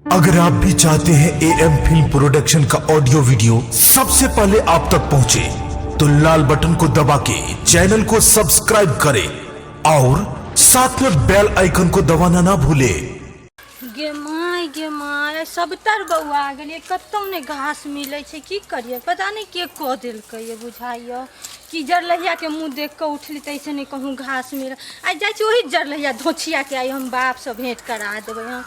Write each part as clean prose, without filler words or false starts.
अगर आप भी चाहते हैं ए एम फिल्म प्रोडक्शन का ऑडियो वीडियो सबसे पहले आप तक पहुंचे, तो लाल बटन को दबा के चैनल को सब्सक्राइब करें और साथ में बेल आइकन को दबाना ना भूलें। गे my, गे my, आइ सबतर बौआ गेलियै, कतहु नहि घास मिलै छै। की करियै, पता नहि के कऽ देलकै ये। बुझाइए कि जरलहियाके मुँह देख कऽ उठली, तैसँ नहि कहूँ घास मिलल। आइ जाइ छी ओही जरलहिया धोछियाके, आइ हम बापसँ भेँट करा देबै। हम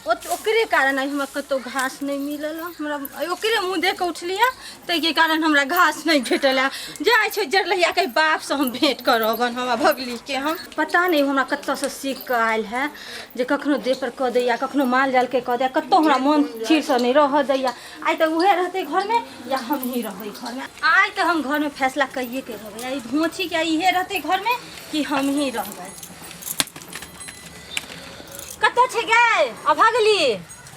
ओकरे कारण आइ हमरा कतहु घास नहि मिलल हँ। हमरा आइ ओकरे मुँह देख कऽ उठली हँ, ताहिके कारण हमरा घास नहि भेटल हँ। जाइ छै जरलहियाके बापसँ हम भेँट करबनि। हमरा भगलीके हम पता नहि हमरा कतऽसँ सीख कऽ आयल है जे कखनो देहपर कऽ दैया, कखनो माल जालके कऽ दैया, कतहु हमरा मोन थिरसँ नहि रहऽ दैया। आइ तऽ उएह रहतै घरमे या हमही रहबै घरमे। आइ तऽ हम घरमे फैसला करिएके रहबै। आइ धोछीके आइ इहे रहतै घरमे कि हमही रहबै। कतऽ छै गे अभगली?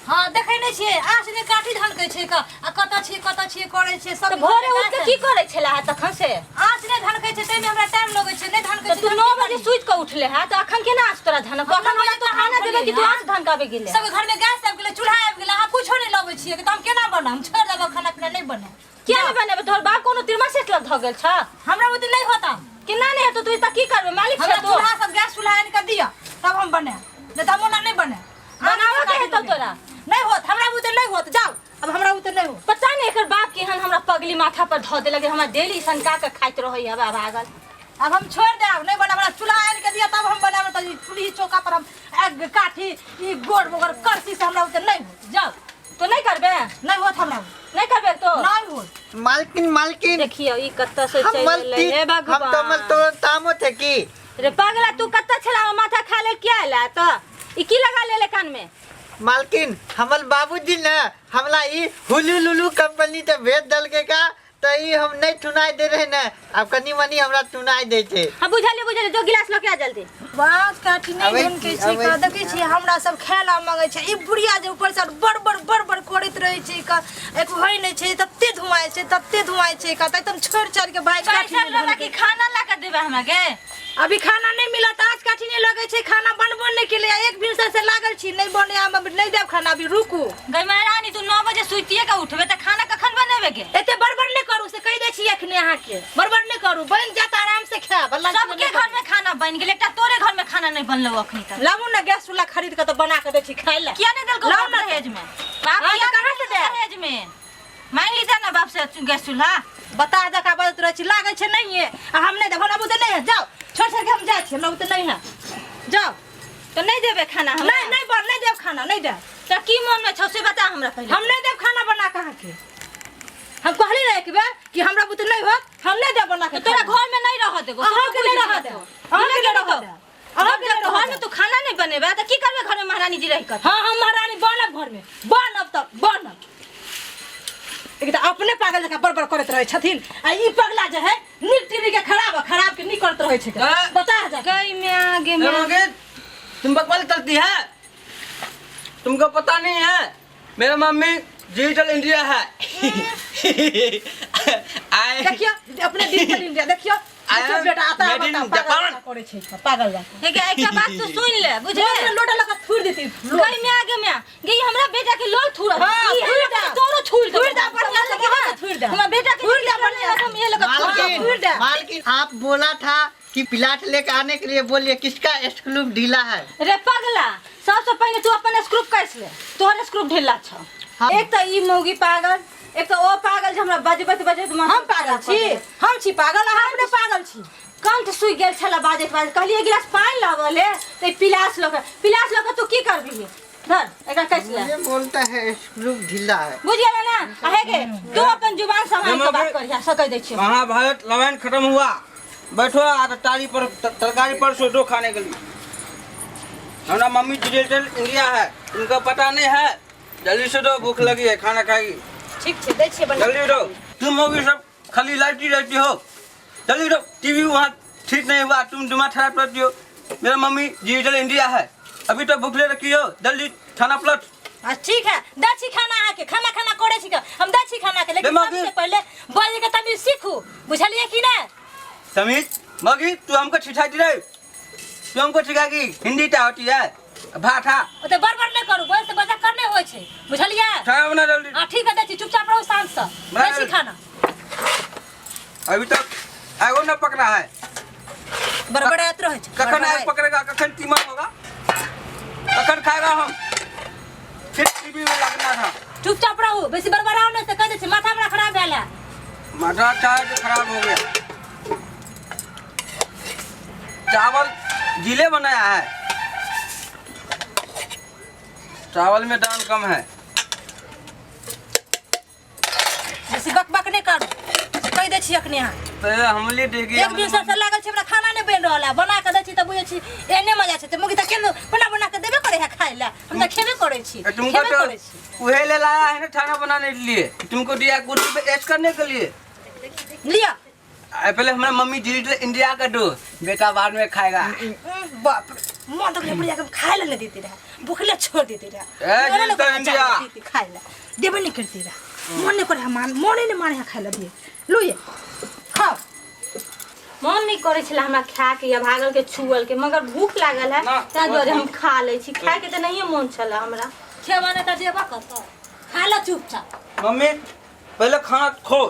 हँ, देखै नहि छियै, आस ने काठी धनकै छै क आ कतऽ छियै, कतऽ छियै करै छियै सब। तऽ भोरे उठि कऽ की करै छला है तखन से? आस नहि धनकै छै, ताहिमे हमरा टाइम लगै छै, नहि धनकै तऽ छै। तू 9 बजे सुति कऽ उठले है, तऽ अखन केना आस तोरा धनक? अखन हमरा तू खाना देबे कि तू आस धनकाबे गेले? सब घरमे गैस आबि गेलै, चूल्हा आबि गेलै, अहाँ कुछो नहि लबै छियै, तऽ हम केना बनाब? हम छोड़ि देबै, खाना पीना नहि बनाब। किया नहि बनेबै? तोहर बाप कोनो तिरमा सेट लग धऽ गेल छ? हमरा बुते नहि होता। केना नहि हेतौ? तू एतऽ की करबै? मालिक हमरा छै तू? चूल्हा सब, गैस चूल्हा आनि कऽ दिअ तब हम बनायब, नहि तऽ हम ओना नहि बनायब। बनाबऽ के हेतौ तोरा। नहि होत, हमरा बुते नहि होत, जाउ अब, हमरा बुते नहि होत। पता नहि एकर बाप केहन हमरा पगली माथा पर धऽ देलक, हमरा डेली सनका के खाइत रहै हवा भागल। अब हम छोड़ देब, नहीं बनाब। हमरा चूल्हा आनि के दिअ तब हम बनाब, तऽ ई चूल्ही चौका पर हम आगि काठी ई गोड़ बगर करसी से हमरा बुते नहीं होत, जाउ। तो नहीं करबे? नहीं होत हमरा नहीं करबे तो? नहीं होत। मालकिन, मालकिन। देखियो ई कत्ता से हम चलि मलती एलै। हे हम तो भगवान। मल तो तामो थे की। रे पागला, तू कत्ता छला? माथा खा लेल किया एला? त ई की लगा लेले कान में? मालकिन, हमर बाबूजी ने हमला ई हुलू लुलू कंपनी ते भेज दलके का, त ई हम नहीं चुनाई दे रहे ने, अब कनी मनी हमरा चुनाई दे छे। हां, बुझलिए बुझलिए, जो गिलास लके आ जल्दी। बाँस काठी नहि अबै धनकै छी, छै अबै का छी। देखै छियै, हमरा सब खाय ला मांगै छै। ई बुढ़िया जे ऊपर से बड़ बड़ बड़ बड़ करैत रहै छै का, एक होइ नहि छै, तते धुआँ छै, तते धुआँ छै का, तै तऽ हम छोड़ि छाड़ि के भागि काठी पैसा नहि लेबा धनकै। कि खाना ला के देबे हमरा के? अभी खाना नहि मिलत, आज काठी नहि लगै छै, खाना बनबो नहि केलै, एक भिनसर से लागल छी, नहि बने, हम अभी नहि देब खाना, अभी रुकू। गई महारानी, तू 9 बजे सुतिए के उठबे त खाना कखन बनेबे के? एते बड़बड़ नहि करू से कहि दै छी एखने अहाँके, बड़बड़ नहि करू, बनि जायत आराम से खायब। अल्लाह सबके घर में खाना बन गेल, एकटा तोरे घर में खाना नहीं बनलो अखनी तक। लाबू ने गैस चूल्हा खरीद के तऽ बना के दै छी खाय लए। किया नहीं देलको लाउ बाप ने। दहेज में? बाप हाँ, किया तऽ कहाँ नहीं से देब? दहेज में मांग लीजा ना बाप से गैस चूल्हा। बता जका बजैत रहै छी, लागै छै नहिये आ हम नहि देब, हमरा बुते नहि है, जाउ छोड़ि छोड़ि के हम जाइ छी, हमरा बुते नहि है, जाउ। तो नहीं देबे खाना हमरा? नहि, नहि बन, नहि देब खाना, नहि देब। तो की मन में छौ से बता हमरा पहिले। हम नहि देब खाना बना के अहाँके, हम कहली ने एक बेर कि हमरा बुते नहि होत, हम नहि देब बना के। तो तोरा घर में नहीं रह देबो। अहाँके नहि रहऽ देब, अहाँके नहि रहऽ देब, अहाँके जब नहि रहऽ घर में देब। तू खाना नहीं बनेबे तो की करबे घर में महारानी जी रह कर? हाँ, हम महारानी बनब, घर में बनब तऽ बनब। एक तऽ अपने पागल जकाँ बड़बड़ करैत रहै छथिन आ ई पगला जे है नीक टीवी के खराब आ खराब के नीक करैत रहै छै। ए? बता जा। गई में आगे ए में। मंगेत, तुम बकवास चलती है, तुमको पता नहीं है, मेरा मम्मी डिजिटल इंडिया है। आई देखियो अपने डिजिटल इंडिया, देखियो I देखियो am बेटा आता made in बता पागल Japan. जकाँ करै छै, पागल जकाँ। हे गे, एकटा बात तू सुन ले, बुझले? बुझले लोटा लगा थुरि देती। गई में आगे में गई, हमरा बेटा के लोल थूर। हाँ, ई थूर हमरा दे। तोरो थूर दे। थूर दे, बढ़िया से, बढ़िया से थूर दे। हमरा बेटा के थूर दे, बढ़िया से। हम ये लगा थूर दे। मालकिन थूर दे। मालकिन, आप बोला था कि प्लाट लेके आने के लिए, बोलिए किसका स्क्रू ढीला है? रे पगला, सबसे पहले तू अपन स्क्रू कस ले, तोहर स्क्रू ढीला छौ। हाँ। एक तऽ ई मौगी पागल, एक तऽ ओ पागल जे हमरा बजबैत बजबैत माथा हम पागल खराब कऽ छी? देलक। हम छी पागल, अहाँ अपने पागल छी। कंठ सूखि गेल छलै बाजैत बाजैत, कहलियै एक गिलास पानि लाबऽ ले, तऽ ई पिलास लऽ कऽ, पिलास लऽ कऽ तू की करबिही? धर एकरा कस ले। मुझे बोलता है स्क्रू ढीला है। बुझि गेलै ने? आ हे गे, तू अपन जुबान सम्हारि कऽ बात करिहा, सकै दै छियौ। महाभारत रामायण खत्म हुआ, बैठो आ तारी पर तरकारी पर सोचो खाने के लिए। हमारा मम्मी डिजिटल इंडिया है, तुमको पता नहीं है। जल्दी से दो, भूख लगी है, खाना खाएगी। ठीक छै, दै छियै बना। जल्दी दो। तुम होगी सब खाली लाइटी रहती हो, जल्दी दो। टीवी वहाँ ठीक नहीं हुआ, तुम दिमाग खराब करती हो। मेरा मम्मी डिजिटल इंडिया है, अभी तो भूख ले रखी हो, जल्दी खाना प्लट। आ ठीक है, दै छी खाना अहाँके, खाना खाना करै छी हम, दै छी खाना के, लेकिन रे मौगी। सबसे पहिले बजै के तमीज सीखू, बुझलियै कि नहि? तमीज मगी तू हमको सिखाती रही, तू हमको सिखाएगी हिंदी क्या होती है? भात हा। ओते बड़बड़ नहि करू, बस बजा करने होइ छै, बुझलियै? खाना बना जल्दी। हाँ ठीक है, दै छी, चुपचाप रहू शांत से, दै छी खाना। अभी तक आगो न पकड़ा है। बड़बड़ाइत रहै छै। कखन आग पकड़ेगा, कखन तीमन होगा, कखन खाएगा हम? फिर टीवी में लगना था। चुपचाप रहू, बेसी बड़बड़ाउ नहि से कहि दै छी, माथा हमरा खराब भेल है। माथा चाय के खराब हो गया। चावल गीले बनाया है, चावल में दाम कम है। बेसी बक बक नहि करू, कहि दै छी अखने अहाँ। तो हमली देगी। एक दिन से लागल छै, हमरा खाना नहि बनि रहल है, बना के दै छी तऽ बुझै छी एहने मजा छै। तऽ मुगी तऽ केनो बना बना के देबे करे है खाय लए, हम तऽ खेबे करै छी, तुमको खेबे तो करै छी। उहे ले लाया है ना खाना बनाने के लिए, तुमको दिया कुर्सी पे ऐश करने के लिए। लिअ। पहले हमारा मम्मी डिजिटल इंडिया का दो, बेटा बाद में खाएगा। बाप रे, मन तो बुढ़िया के खाए ला नहीं देती रहा, भूखले छोड़ देती रहा। ए, मने नहीं डिजिटल करे इंडिया। चाय देती खाए ला, देबे नहीं करती रहा, मन नहीं करे, मान मने नहीं माने खाए ला दिए। लो ये खाओ। मन नहीं करे छला हमरा खाए के या भागल के छुअल के, मगर भूख लागल है ना, ताहि दुआरे हम खा लै छी। खाए के तऽ नहिए मन छला हमरा। खेबा नहीं तऽ जेबा कतऽ, खा ला चुपचाप। मम्मी पहले खाना खो,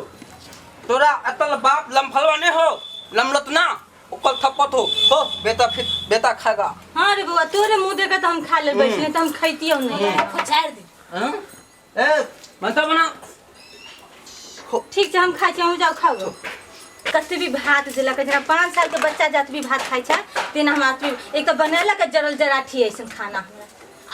तोरा अतल बाप लमफलवा नहीं हो लमलतना ओकर थप्पत हो हो बेटा, फिर बेटा खाएगा। हाँ रे बौआ, तोरे मुँह देख के तऽ हम खा लेबै, नहीं तऽ हम खैतियौ नहीं। फुचारि दे। हाँ? ए मनसा बना। ठीक छै, हम खाइ छी, अहूँ जाउ खाउ। कते भी भात देलक, जेना 5 साल के बच्चा जतबी भात खाइ छै तेना हमरा अतबी। एक तऽ बनेलक जरल जराठी ऐसन खाना, हमरा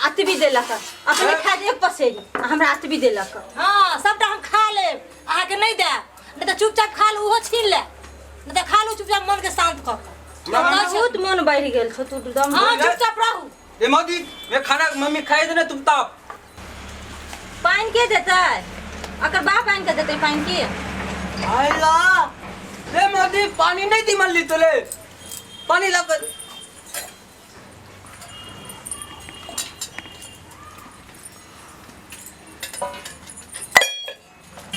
अतबी देलक, अपने खा एक पसेरी आ हमरा अतबी देलक। हाँ सबटा हम खा लेब, अहाँके नहि देब, नहि तऽ चुपचाप खा लू, ओहो छीन ले, नहि तऽ खा लू चुपचाप मन के शांत कऽ कऽ। बहुत मन बढ़ि गेल छौ तू एकदम। हाँ चुपचाप रहू। ए मौदी, मैं खाना मम्मी खाई दे ना तुम ताप। पानि के देतै? अकर बाप आनि के देतै पानि के? आइला रे मौदी, पानी नहीं दी मल्ली तोले, पानी ला कर।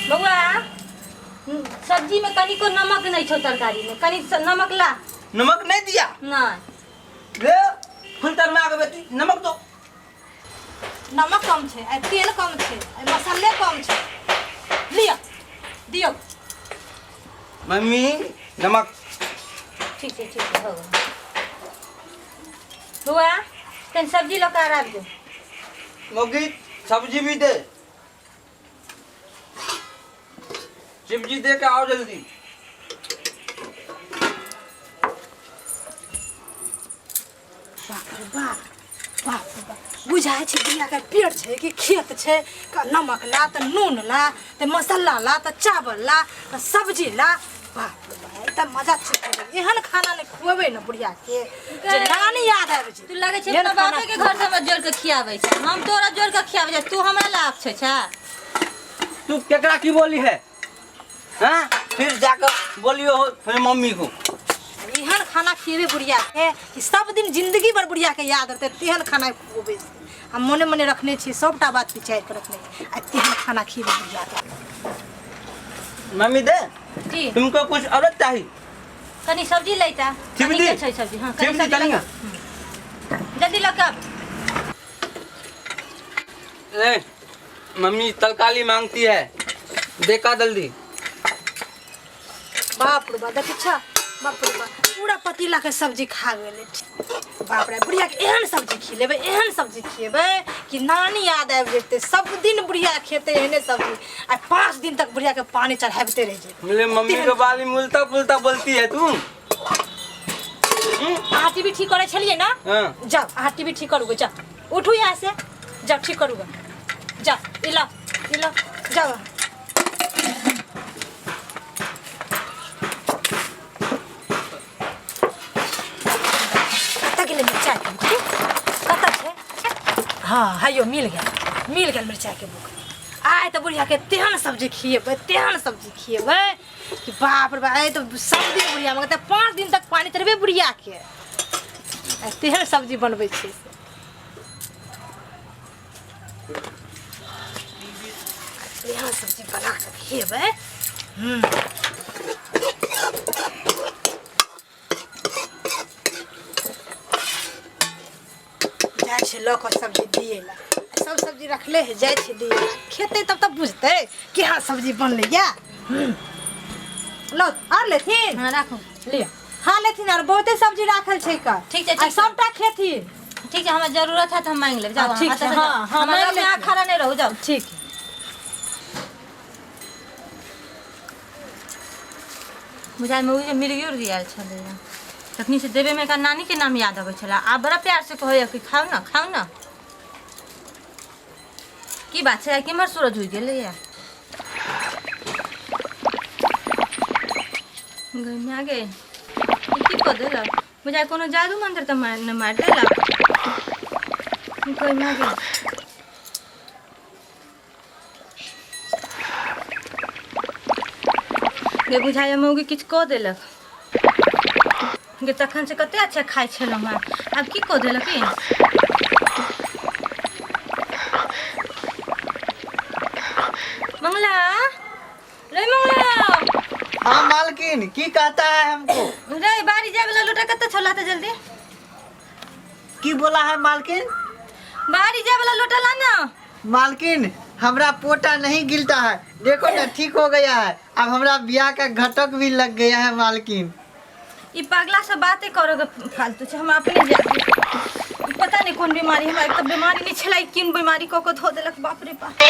बौआ, सब्जी में कनिको नमक नहीं छौ, तरकारी में कनि नमक ला। नमक नहीं दिया? नहीं। ले फुलतर में आगे बेटी नमक दो। नमक कम छै, आ तेल कम छै, आ मसाले कम छै, लिअ दियौ। मम्मी नमक। ठीक छै, ठीक छै, हो गेल। बौआ तनि सब्जी लऽ कऽ आबि जो। मौगी सब्जी भी दे, सब्जी दे के आओ जल्दी। बाप रे बाप, बाप रे बाप, बुझाइ छै दुनियाके पेट छै कि खेत छै। नमक ला तऽ नून ला तऽ मसाला ला तऽ चावल ला तऽ सब्जी ला। बाप रे बाप, तऽ मजा छै। एहन खाना नहि खुएबै ने बुढ़िया के जे नानी याद आबै छै। तू लगै छै एहन अपना खाना बापे के घर से हमरा जोड़ के खियाबै छै, हम तोरा जोड़ के खियाबै छै, तू हमरा लाभ छै छै। तू केकरा की बोली है? हाँ फिर जाकर बोलियो हो फिर मम्मी को। एहन खाना खिएबै बुढ़िया के कि सब दिन जिंदगी भर बुढ़िया के याद रहतै, तेहन खाना खुएबै। हम मने मने रखने छी सबटा बात विचारि के रखने छी, आ तेहन खाना खिएबै बुढ़िया के। मम्मी दे जी। तुमको कुछ और चाहिए? कनी सब्जी लैता। चिपदी। कनी के छै सब्जी? हाँ कनी चिपदी सब्जी कनी। लऽ कऽ। जल्दी लऽ कऽ आब। ए मम्मी तरकारी मांगती है, देखा जल्दी। बाप रे बाप, देखै छ, बाप रे बाप, पूरा पतीला के सब्जी खा गेलै। बाप रे, बुढ़िया के एहन सब्जी खिलेबै, एहन सब्जी खिएबै कि नानी याद आबि जेतै। सब दिन बुढ़िया खेतै एहने सब्जी, आ 5 दिन तक बुढ़िया के पानी चढ़ाबिते रहि जेतै। मेरे मम्मी के बाली मुलता पुलता बोलती है तू। अहाँ टीवी ठीक करै छलियै ना? हाँ। जाउ अहाँ टीवी ठीक करू, जाउ उठू यहाँ से, जाउ ठीक करू, जाउ ई लाउ ई लाउ, जाउ। कतऽ गेलै मिरचाइके बुक? कतऽ छै? हाँ हैयो मिल गेल, मिल गेल मिरचाइके बुक। आइ तऽ बुढ़ियाके तेहन सब्जी खिएबै, तेहन सब्जी खिएबै कि बाप रे बाप, आइ तऽ सब दिन बुढ़िया मगर 5 दिन तक पानी चढ़बै बुढ़ियाके, आइ तेहन सब्जी बनबै छियै से। तेहन सब्जी बना कऽ खिएबै। जाइ छै लऽ कऽ सब्जी दिए ला। सब सब्जी रखले है, जाइ छै दिए ला। खेतै तब तऽ बुझतै कि हाँ सब्जी बनलै या। लो आर लेथिन। हाँ राखू। लिअ, हाँ लेथिन, आर बहुते सब्जी राखल छै का। ठीक छै, आ ठीक छै। सबटा खेथिन। ठीक छै, हमरा जरूरत है तऽ हम मांगि लेब। जाउ। हाँ, ठीक अहाँ छै, एतऽ से हाँ, जाउ। हाँ, हमरा मांगि लगमे अहाँ लेथिन। खड़ा नहि रहू, जाउ। ठीक। बुझाइमे ओ जे मिर्गी उर्गी आयल छलैए तखनी से देबेमे एकरा नानीके नाम याद अबै छलै। आब बड़ा प्यारसँ कहैए कि खाउ ने, खाउ ने। की बात छै, केम्हर सूरज उगि गेलैए? गै गे, ई की कऽ देलक? बुझाइ कोनो जादू मंत्र तऽ मारि नहि मारि देलक? गै गे। गे, बुझाइए मौगी किछु कऽ देलक। गे, तखन से कते अच्छा खाइ छलहुँ हेँ, आब की कऽ देलक ई? मंगला रे, मंगला। हाँ मालकिन, की कहता है हमको? रे, बाड़ी जाय वाला लोटा कतऽ छौ? ला तऽ जल्दी। की बोला है मालकिन? बाड़ी जाय वाला लोटा ला ना। मालकिन, हमरा पोटा नहीं गिलता है। देखो ना, ठीक हो गया है। अब हमरा ब्याह का घटक भी लग गया है मालकिन। ई पगला से बाते करो के फालतू छै। हम अपने जाय, पता नहीं कोन बीमारी हमरा। एक तऽ बीमारी नहीं छलै, किन बीमारी कऽ के धो देलक। बाप रे बाप।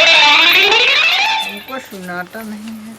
हमको सुनाता नहीं है।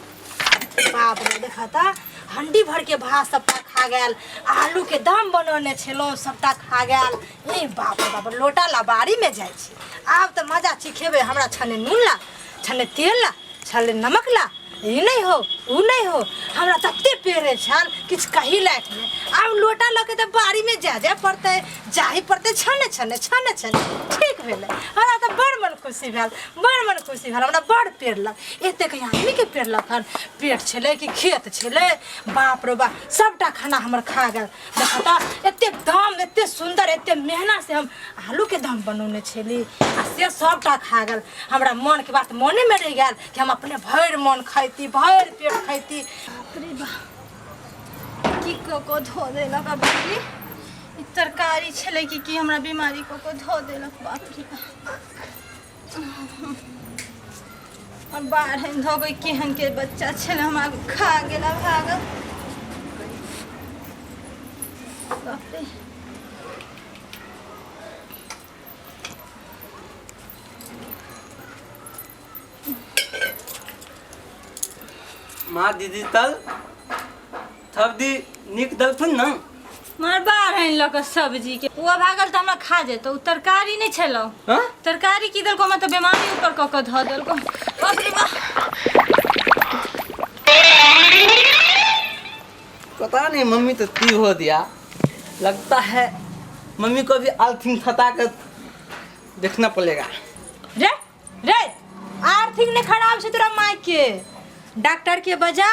बाप रे, देखा तऽ हंडी भर के भात सबटा खा गेल। आलू के दम बनौने छलहुँ, सबटा खा गेल। ए बाप रे बाप, लोटा ला बाड़ी में जाइ छी। आब तऽ मजा चिखेबै। हमरा छने नून ला, छने तेल ला, छने नमक ला, ई नहि हो, उ नहि हो। हमरा तते पेरे छल, किछु कही लायक नहि। आब लोटा लऽ के तऽ बाड़ी में जाय जाय पड़तै, जाही पड़तै। छने छने छने छने ठीक भेलै। हमरा तऽ बड़ मन खुशी भेल, बड़ मन खुशी भेल। हमरा बड़ पेरलक। एतेक आदमीके पेरलक हन? पेट छलै कि खेत छलै? बाप रे बाप, सबटा खाना हमर खा गेल। देखऽ तऽ, एतेक दाम, एते सुन्दर, एते मेहनत से हम आलूके दम बनौने छली आ से सबटा खा गेल। हमरा मनके बात मनेमे रहि गेल कि हम अपने भरि मन खैती, भरि पेट खैती। बाप रे बाप, की कऽ कऽ धो देलक अब ई? ई तरकारी छलै कि की हमरा बीमारी कऽ कऽ धो देलक? बाप रे बाप। और बाढ़नि धऽ कऽ केहन के बच्चा छलै, हमरा खा गेला भागल। बाप रे। माँ, दीदी तल सब्जी नीक देलखुन ने? मार बाढ़नि लऽ कऽ सब्जी के। ओ भागल तऽ हमरा खा जेतौ। ओ तरकारी नहि छलौ। हाँ? तरकारी की देलको? हमरा तऽ बीमारी ऊपर कऽ कऽ धऽ देलको। बाप रे बाप। पता नहीं, मम्मी तो ती हो दिया। लगता है मम्मी को भी आलथिन थता कर देखना पड़ेगा। रे रे, आर्थिक ने खराब छै तोरा माय के। डॉक्टर के बजा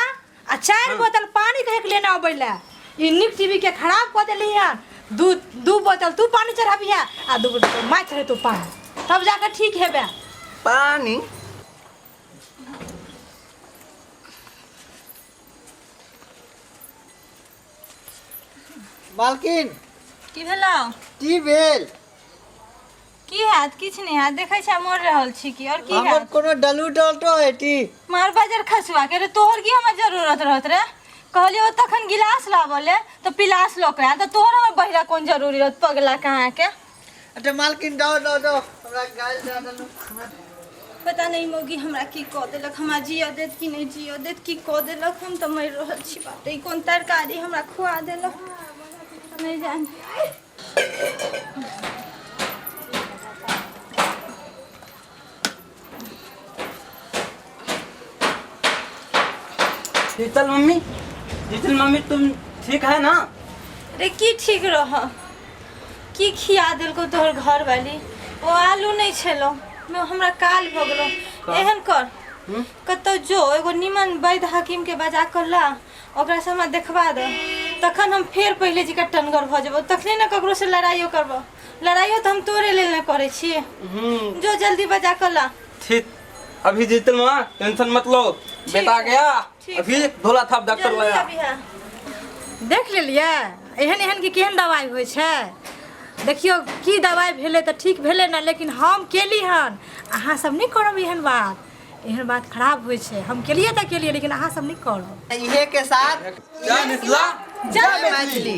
आ 4 बोतल पानी कहे के लेना अबै ला। ई निक टीवी के खराब कऽ देली हन। दू दू बोतल तू पानी चढ़ाबिहे आ 2 बोतल माय चढ़ेतौ पानी, तब जाके ठीक हेबे। पानी। मालकिन। की भेलौ? की भेल? की हैत? किछु नहि हैत। देखै छै मर रहल छी की और की हमर हैत? कोनो डलू डलटो है टी? मार बाजार खसुआ के रे, तोहर की हमरा जरूरत रहत रे? कहलियै ओ तखन गिलास लाबऽ ले तऽ पिलास लऽ के आयल, तऽ तोहर हमर बहिरा कोन जरूरी रहत पगला कहाँ के? अच्छा मालकिन, दो दो दो, हमरा गाइल दे देलू। पता नहीं मौगी हमरा की कऽ देलक। हमरा जियऽ देत कि नहि जियऽ देत? की कऽ देलक? हम तऽ मरि रहल छी। बाप रे, ई कोन तरकारी हमरा खुआ देलक, नहि जानि। शीतल मम्मी, शीतल मम्मी, तुम ठीक है ना? रे, की ठीक रह? की खिया देलकौ तोहर घरवाली? ओ आलू नहि छलौ, हमरा काल भऽ गेलौ। एहन कर, कतौ जो, एगो निमन वैद्य हकीम के बजा कर ला, ओकरा से हमरा देखबा दे, तखन हम फेर पहिले जकाँ टनगर भऽ जेबौ। तखने ने ककरो से लड़ाइयो करबौ। लड़ाइयो तऽ हम तोरे लेल ने करै छी। जो, जल्दी बजा कर ला। ठीक, अभी जीतल माँ, टेंशन मत लो। बेटा गया। ठीक। अभी धोला था डॉक्टर जल्दी लाया। अभी है। देख लेलियै, एहन एहन के केहन दवाइ होइ छै। देखियौ की दवाइ भेलै तऽ ठीक भेलै ने, लेकिन हम केली हन, अहाँ सब नहि करब एहन बात। एहन बात खराब होइ छै। हम केलियै तऽ केलियै, लेकिन अहाँ सब नहि करब। इहे के साथ जय मिथिला, जय मैथिली।